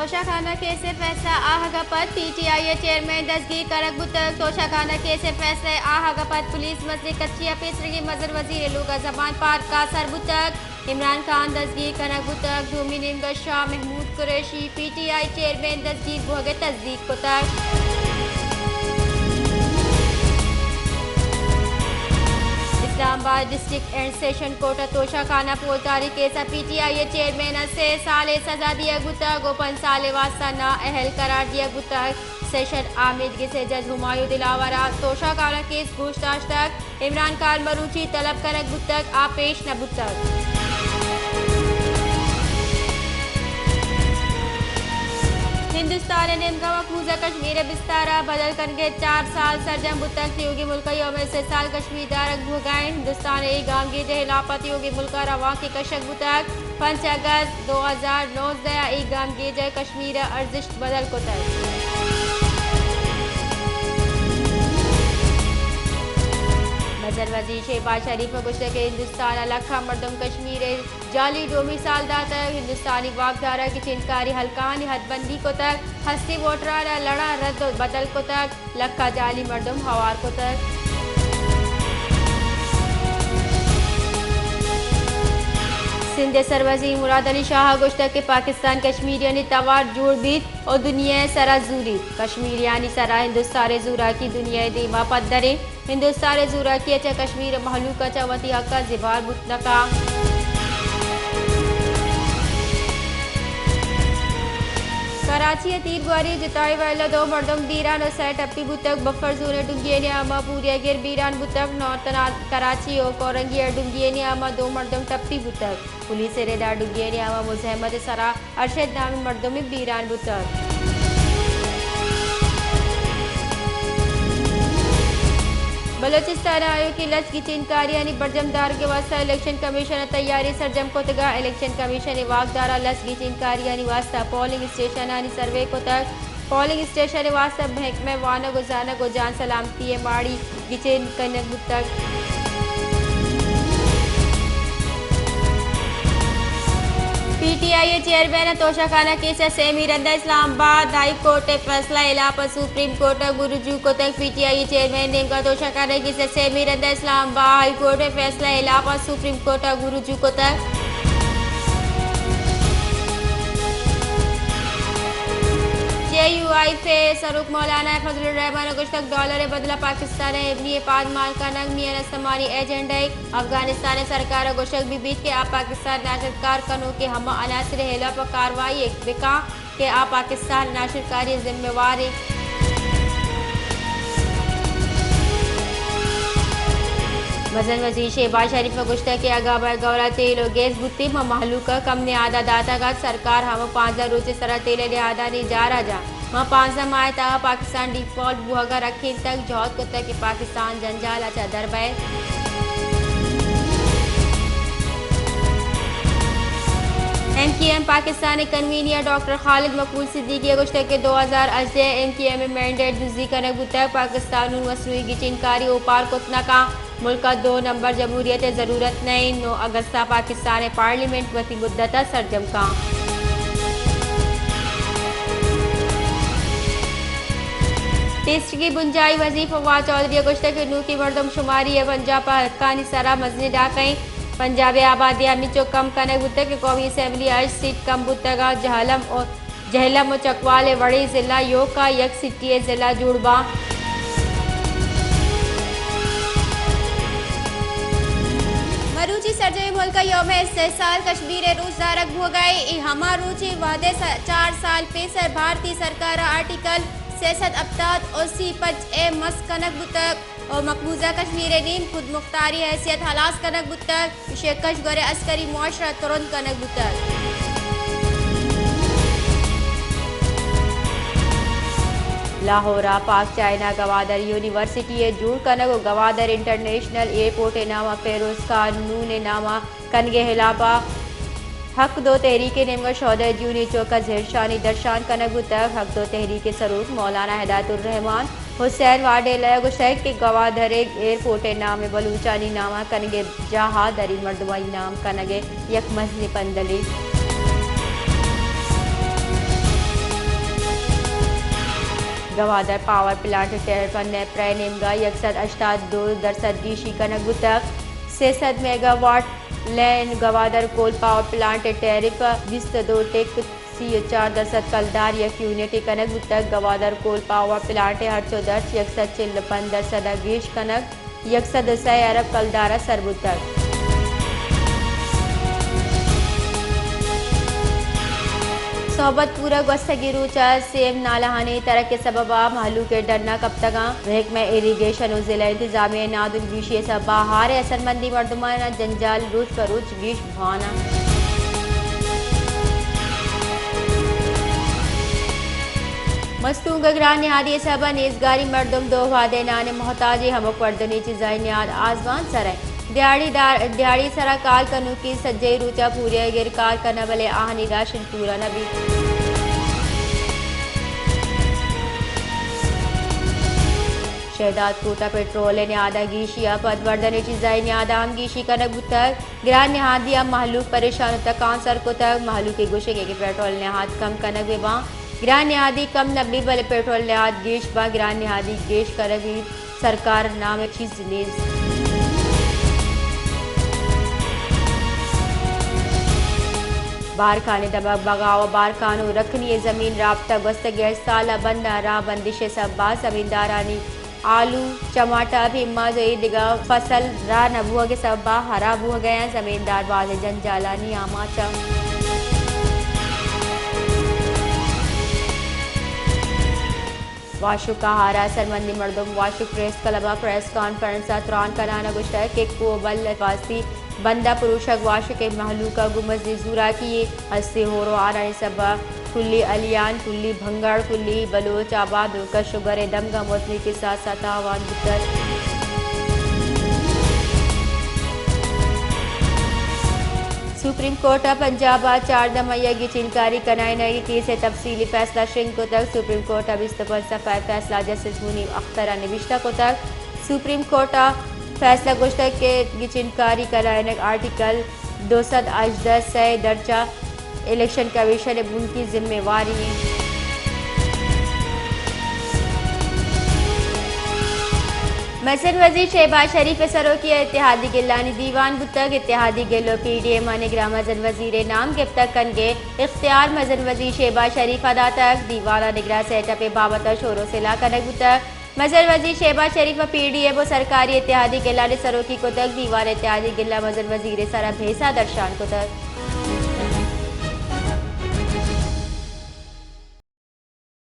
توشہ خانہ کیس ءِ فیصلہ آہگ ءَ پد پی ٹی آئی ءِ چیئرمین دزگیر کنگ بوتگ۔ توشہ خانہ کیس ءِ فیصلہ ءِ آہگ ءَ پد پولیس مزنیں کچی ءَ پیسرگیں مزن وزیر ءِ لوگ ءَ زبان پارک ءَ سر بوتگ۔ عمران خان دزگیر کنگ بوتگ۔ دومی نیمگ ءَ Shah Mahmood Qureshi P T I chairman دزگیر بوہگ ءِ تصدیق کتگ۔ Islamabad district and session court ءَ توشہ خانہ پولداری کیس ءَ پی ٹی آئی ءِ چیئرمین ءَ سے سال ءِ سزا دیگ بوتگ ءُ پنچ سال ءِ واستہ نااہل قرار دیگ بوتگ۔ سیشن ءَ امیدگس ءِ جج ہمایوں دلاور ءَ توشہ خانہ کیس گوش داشتگ۔ عمران خان مروچی طلب کنگ بوتگ، آ پیش نہ بوتگ۔ ہندوستان ءِ نیمگ ءَ مقبوضہ کشمیر ءِ بستار ءَ بدل کنگ ءِ چار سال سرجم بوتگ۔ تیوگیں ملک ءَ یوم ءِ سے سال کشمیر دارگ بوہگ ءَ اِنت۔ ہندوستان ءِ اے گامگیج ءِ ہلاپت تیوگیں ملک ءَ روانکیں کشگ بوتگ۔ پنچ اگست دو ہزار نوزدہ ءَ اے گامگیج ءِ کشمیر ءِ ارزشت بدل کتگ۔ مزن وزیر شہباز شریف ءَ گوشتگ کہ ہندوستان ءَ لکھاں مردم کشمیر ءِ جعلی ڈومی سال داتگ، ہندوستانی واکدار ءَ گچینکاری حلقہانی حد بندی کتگ، ہستی ووٹران ءَ لڑاں رد ءُ بدل کتگ، لکھاں جعلی مردم ہوار کتگ۔ سندھ ءِ سروزیر مراد علی شاہ ءَ گوشتگ کہ پاکستان کشمیریانی توار جوڑ بیت ءُ دنیا ءِ سرا زوریت۔ کشمیریانی سرا ہندوستان ءِ زوراکی دنیا ءِ دیما پدر اِنت۔ ہندوستان ءِ زوراکی ءَ چہ کشمیر ءِ مہلوک ءَ چہ وتی حق ءَ زبہر بوت نہ کنت۔ کراچی ءِ تیرگواری ءَ جتائی ویل ءَ دو مردم بیران ءُ سئے ٹپی بوتگ۔ بفر زون ءِ ڈنگی ءِ نیام ءَ پوریا گر بیران بوتگ۔ نارتھرن کراچی ءُ کورنگی ءِ ڈنگی ءِ نیام ءَ دو مردم ٹپی بوتگ۔ پولیس ءِ رد ءَ ڈنگی ءِ نیام ءَ مزاحمت ءِ سرا ارشد نامیں مردمے بیران بوتگ۔ بلوچستان ءَ آیوکیں لس گچینکاریانی برجم دارگ ءِ واستہ الیکشن کمیشن ءَ تیاری سرجم کتگ۔ الیکشن کمیشن ءِ واکداراں لس گچینکاریانی واستہ پولنگ اسٹیشنانی سروے کتگ۔ پولنگ اسٹیشن ءِ واستہ محکمہ وانگ ءُ زانگ ءُ جان سلامتی ءِ ماڑی گچین کنگ بوتگ۔ پی ٹی آئی ءِ چیئرمین ءَ توشہ خانہ کیس ءِ سیمی رند ءَ اسلام آباد ہائی کورٹ ءِ فیصلہ ءِ ہلاپ ءَ سپریم کورٹ ءَ گوں رجوع کتگ۔ پی ٹی آئی ءِ چیئرمین ءِ نیمگ ءَ توشہ خانہ کیس ءِ سیمی رند ءَ اسلام آباد ہائی کورٹ ءِ فیصلہ ءِ ہلاپ ءَ سپریم کورٹ ءَ گوں رجوع کتگ۔ جے یو آئی ایف ءِ سروک مولانا فضل الرحمان ءَ گوشتگ، ڈالر ءِ بدل ءَ پاکستان ءِ ایمنی ءِ پادمان کنگ میان استمانی ایجنڈا ءِ۔ افغانستان ءِ سرکار ءَ گوشگ بہ بیت کہ آ پاکستان ءِ دہشتکار کنوکیں ہما عناصر ءِ ہلاپ ءَ کاروائی بہ کنت کہ آ پاکستان ءِ ناشرکاری ءِ ذمہ وار اِنت۔ مزن وزیر شہباز شریف ءَ گوشتگ کہ اگاں مئے گورا تیل ءُ گیس بوتیں، ما مہلوک ءَ کم نیاد ءَ داتگ ات، سرکار ہما پانزدہ روچ ءِ سرا تیل ءِ نیادانی جار ءَ جاں۔ ما پانزدہ ماہ ءِ تہا پاکستان ڈیفالٹ بوہگ ءَ رکینتگ، جہد کتگ کہ پاکستان جنجال ءَ چہ در بئیت۔ ایم کیو ایم پاکستان ءِ کنوینر ڈاکٹر خالد مقبول صدیقی ءَ گوشتگ کہ دو ہزار ہژدہ ءَ ایم کیو ایم ءِ مینڈیٹ دزی کنگ بوتگ، پاکستان نوں مصنوعی گچینکاری اوپار کت نہ کنت۔ ملک ءَ دو نمبر جمہوریت ءِ ضرورت نہ اِنت، نو اگست ءَ پاکستان ءِ پارلیمنٹ وتی مدت ءَ سرجم کنت۔ پیسریگیں بنجاہی وزیر فواد چوہدری ءَ گوشتگ کہ نوکیں مردم شماری ءِ پنجاب ءِ حقانی سرا مزنیں ڈاکہ اِنت۔ پنجاب ءِ آبادی ہمینچک کم کنگ بوتگ کہ قومی اسمبلی ءَ ہشت سیٹ کم بوتگ ءُ جہلم ءُ جہلم ءُ چکوال ءِ وڑیں ضلع یوک ءَ یک سٹی ءِ ضلع جوڑ باں۔ مروچی سرجمیں ملک ءَ یوم استحصال کشمیر ءِ روچ دارگ بوگ ءَ اِنت۔ اے ہما روچ اِنت وہدے س-، چار سال پیسر بھارتی سرکار ءَ آرٹیکل سئے سد ہپتاد ءُ سی پنچ اے مسخ کنگ بوتگ ءُ مقبوضہ کشمیر ءِ نیم خود مختاری حیثیت ہلاس کنگ بوتگ۔ ایشی ءِ کش گور ءَ عسکری معاشرہ ترند کنگ بوتگ۔ لاہور ءَ پاک چائنا گوادر یونیورسٹی ءِ جوڑ کنگ ءُ گوادر انٹرنیشنل ایئرپورٹ ءِ نام ءَ فیروز خان نون ءِ نام ءَ کنگ ءِ ہلاپ ءَ حق دو تحریک ءِ نیمگ ءَ شودہ جون ءِ چوک ءَ زہرشانی درشان کنگ بوتگ۔ حق دو تحریک ءِ سروک مولانا ہدایت الرحمان حسین واڈیلہ ءَ گوشتگ کہ گوادر ءِ ایئرپورٹ ءِ نام ءَ بلوچانی نام ءَ کنگ ءِ جاہ ءَ دری مردمانی نام کنگ ءِ یک مزنیں پندلے۔ گوادر پاور پلانٹ ءِ ٹیرف ءَ نیپرا ءِ نیمگ ءَ یک سد ہشتاد دو درسد گیشی کنگ بوتگ۔ سئے سد میگا واٹ لین گوادر کول پاور پلانٹ ءِ ٹیرف ءَ بیست ءُ دو ٹک سی ءُ چار درسد کلدار یک یونٹ ءَ کنگ بوتگ۔ گوادر کول پاور پلانٹ ءِ ہرچ ءُ درچ یک سد چل ءُ پنچ درسد ءَ گیش کنگ یک سد ءُ سئے ارب کلدار ءَ سر بوتگ۔ صحبت پور ءَ گوستگیں روچ ءَ سیب نالہانی ترک ءِ سبب ءَ مہلوک ءِ ڈن ءَ کپتگ اَنت۔ محکمہ ایریگیشن ءُ ضلع انتظامیہ ءِ نادوزبیشی ءِ سبب ءَ ہار ءِ اثرمندیں مردمانی جنجال روچ پہ روچ گیش بوان اَنت۔ مستونگ ءِ گران نہادی ءِ سبب ءَ نیزگاری مردم دو وہدے نان ءِ محتاج اَنت، ہمک وردنی چیزانی نہاد آزمان سر اَنت۔ دیہاڑی دار، دیہاڑی سرا کار کنوکی سجہیں روچ ءَ پوریائی گر کار کناں، بلے آہانی راشن پورا نہ بیت۔ شہداد کوٹ ءَ پٹرول ءِ نہاد ءَ گیشی ءَ پد وردنی چیزانی نہاد ءَ ہم گیشی کنگ بوتگ۔ گران نہادی ءَ مہلوک پریشان ءُ تکانسر کتگ۔ مہلوک ءِ گوشگ اِنت کہ پٹرول ءِ نہاد کم کنگ بہ باں۔ گران نہادی کم نہ بیت، بلے پٹرول ءِ نہاد گیش باں۔ گران نہادی گیش کنگ بیت، سرکار ءِ نام ءَ چیز نیست۔ بارکھان ءِ دمگ بگاو ءُ بارکھان ءُ رکھنی ءِ زمین رابطہ گوستگیں ہشت سال ءَ بند اَنت، راہ بندش ءِ سبب ءَ زمیندارانی آلو، چماٹا، پیماز ءُ اے دگہ فصل راہ نہ بوہگ ءِ سبب ءَ ہراب بوہگ ءَ اَنت۔ زمیندار بازیں جنجالانی آماچ اَنت۔ واشک ءَ ہار ءِ اثرمندیں مردم۔ واشک پریس کلب ءَ پریس کانفرنس ءَ تران کنان ءَ گوشتگ کہ کوہ بل ءِ واسطی بند ءِ پروشگ واشک ءِ مہلوک ءَ گوں مزنیں زوراکی یے ہستی، ہور ءُ ہارانی سبب ءَ کلی الیان، کلی بھنگڑ، کلی بلوچ آباد ءُ کش ءُ گور ءِ دمگ ءَ مزنیں کساس ءَ تاوان بوتگ۔ سپریم کورٹ ءَ پنجاب ءِ چاردہ مئی ءَ گچینکاری کنائینگ ءِ کیس ءِ تفصیلی فیصلہ شنگ کتگ۔ سپریم کورٹ ءِ بیست ءُ پنچ صفحہ ءِ فیصلہ جسٹس منیب اختر ءَ نبشتہ کتگ۔ سپریم کورٹ ءِ فیصلہ گوشتگ کہ گچینکاری کنائینگ آرٹیکل دو سد ہژدہ سئے درچ ءَ الیکشن کمیشن ءِ بنکی ذمہ واری اِنت۔ مزن وزیر شہباز شریف ءِ سروکی ءَ اتحادی گلانی دیوان بوتگ۔ اتحادی گل ءُ پی ڈی ایم آنی گرا مزن وزیر ءِ نام گپتگ کنگ ءِ اختیار مزن وزیر شہباز شریف ءَ داتگ۔ دیوان ءَ نگراں سیٹ اپ ءِ بابت ءَ شور ءُ سلاہ کنگ بوتگ۔ مزن وزیر شہباز شریف ءَ پی ڈی ایم ءُ سرکاری اتحادی گلانی سروکی کتگ۔ دیوان ءَ اتحادی گل ءَ مزن وزیر ءِ سر ءَ بھیسہ درشان کتگ۔